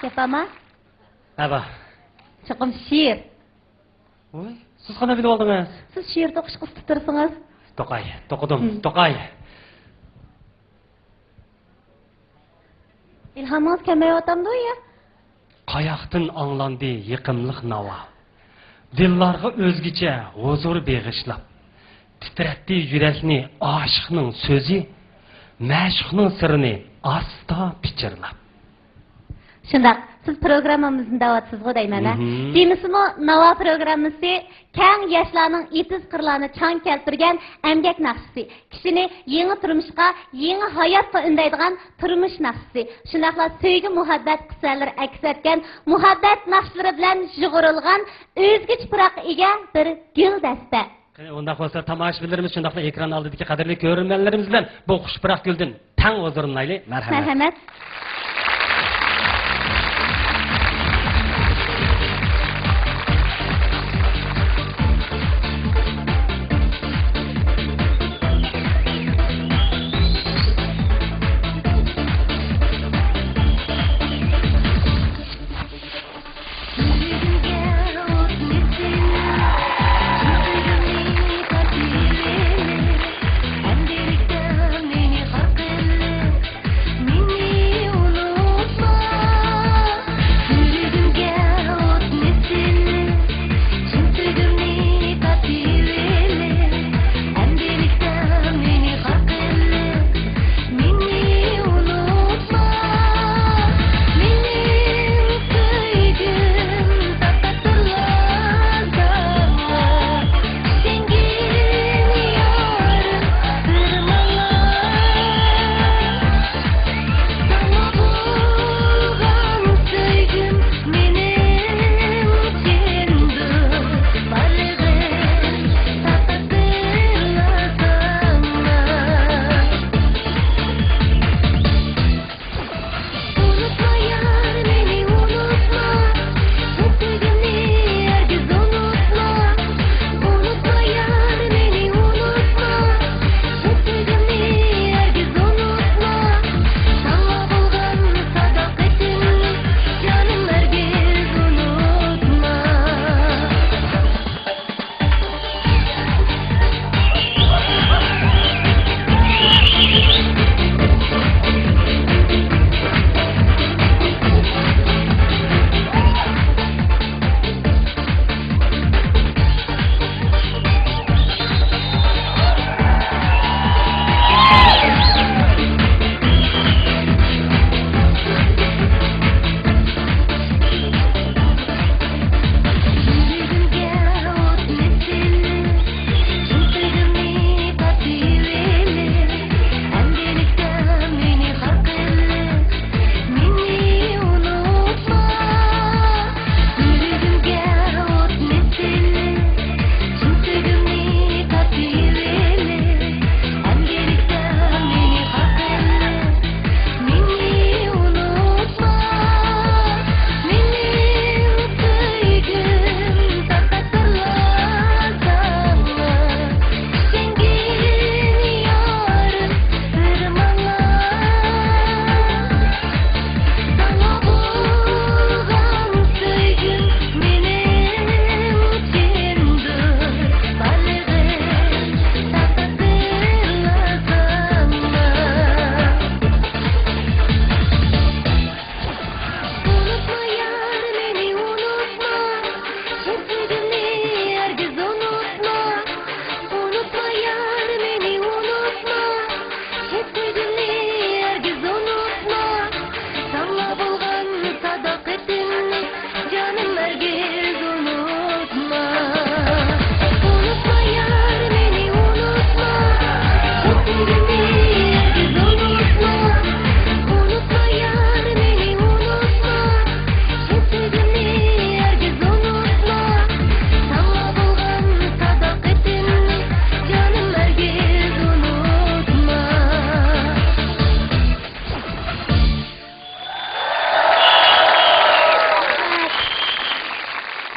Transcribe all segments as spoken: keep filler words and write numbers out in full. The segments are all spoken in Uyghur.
گەپ بارمۇ؟ ھە، بار. چوقۇم شېئىر. ۋوي، سىز قانداق بىلىۋالدىڭىز؟ سىز شېئىر توقۇشقا ئۇستا تۇرسىڭىز. توقاي، توقۇدۇم، ھىم. توقاي. ئىلھامىڭىز كەلمەيۋاتامدۇ يا؟ قاياقتىن ئاڭلاندى يېقىملىق ناۋا؟ دىللارغا ئۆزگىچە ھۇزۇر بېغىشلاپ، تىترەتتى يۈرەكنى ئاشىقنىڭ سۆزى، مەشۇقنىڭ سىرىنى ئاستا پىچىرلاپ. شۇنداق، سىز پروگراممىمىزنى دەۋاتىسىزغۇ دەيمەن، ھە؟ مھم. دېمىسىمۇ، ناۋا پروگراممىسى كەڭ ياشلارنىڭ ئېتىز-قىرلارنى چاڭ كەلتۈرگەن ئەمگەك ناخشىسى، كىشىنى يېڭى تۇرمۇشقا، يېڭى ھاياتقا ئۈندەيدىغان تۇرمۇش ناخشىسى، شۇنداقلا سۆيگۈ-مۇھەببەت قىسسىلىرى ئەكس ئەتكەن مۇھەببەت ناخشىلىرى بىلەن يۇغۇرۇلغان ئۆزگىچە پۇراققا ئىگە بىر گۈلدەستە. قېنى، ئۇنداق بولسا، تاماشىبىنلىرىمىز، شۇنداقلا ئېكران ئالدىدىكى قەدىرلىك كۆرۈرمەنلىرىمىز بىلەن بۇ خۇش پۇراق گۈلدىن تەڭ ھۇزۇرلىنايلى. مەرھەمەت. مەرھەمەت.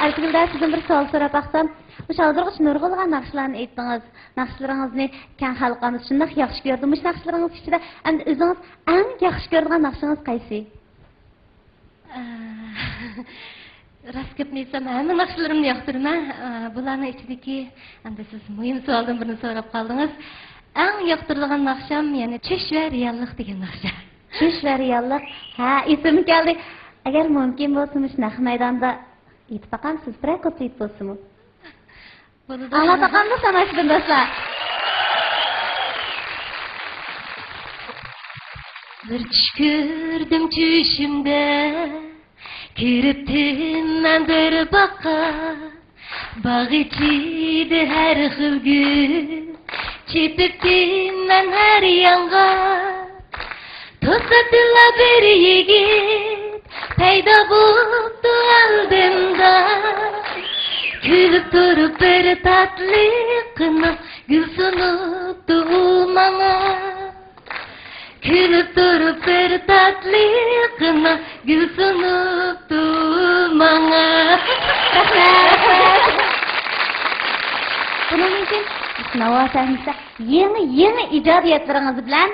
ئارزۇگۈل، سىزدىن بىر سوئال سوراپ باقسام، مۇشۇ ھازىرغىچە نۇرغۇنلىغان ناخشىلارنى ئېيتتىڭىز. ناخشىلىرىڭىزنى كەڭ خەلقىمىز شۇنداق ياخشى كۆرىدۇ. مۇشۇ ناخشىلىرىڭىز ئىچىدە ئەمدى ئۆزىڭىز ئەڭ ياخشى كۆرىدىغان ناخشىڭىز قايسى؟ ئە، راست گەپنى ئېيتسام، ھەممە ناخشىلىرىمنى ياقتۇرىمەن. ئە، بۇلارنىڭ ئىچىدىكى، ئەمدى سىز مۇھىم سوئالدىن بىرنى سوراپ قالدىڭىز. ئەڭ ياقتۇرىدىغان ناخشام، يەنى چۈش ۋە رېئاللىق دېگەن ناخشا. چۈش ۋە رېئاللىق. ھە، ئېسىمگە كەلدى. ئەگەر مۇمكىن بولسا، مۇشۇ نەق مەيداندا ئېيتىپ باقامسىز؟ بىرەر كۇپلېت بولسىمۇ. بولىدۇ. ئاڭلاپ باقامدۇق، تاماشىبىن دوستلار؟ بىر چۈش كۆردۈم چۈشۈمدە، كىرىپتىمەن بىر باغقا. باغ ئىچىدە ھەر خىل گۈل، چېپىپتىمەن ھەر يانغا. توساتتىلا بىر يىگىت پەيدا بوپتۇ ئالدىمدا. كۈلۈپ تۇرۇپ بىر تاتلىقىنا گۈل سۇنۇپتۇ ئۇ ماڭا. كۈلۈپ تۇرۇپ بىر تاتلىقىنا گۈل سۇنۇپتۇ ماڭا. رەھمەت. بۇنىڭدىن كېيىن ناۋا سەھنىسىدە يېڭى، يېڭى ئىجادىيەتلىرىڭىز بىلەن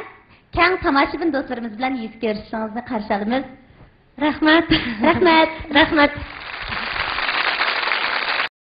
كەڭ تاماشىبىن دوستلىرىمىز بىلەن يۈز كۆرۈشۈشىڭىزنى قارشى ئالىمىز. رەھمەت. رەھمەت. رەھمەت.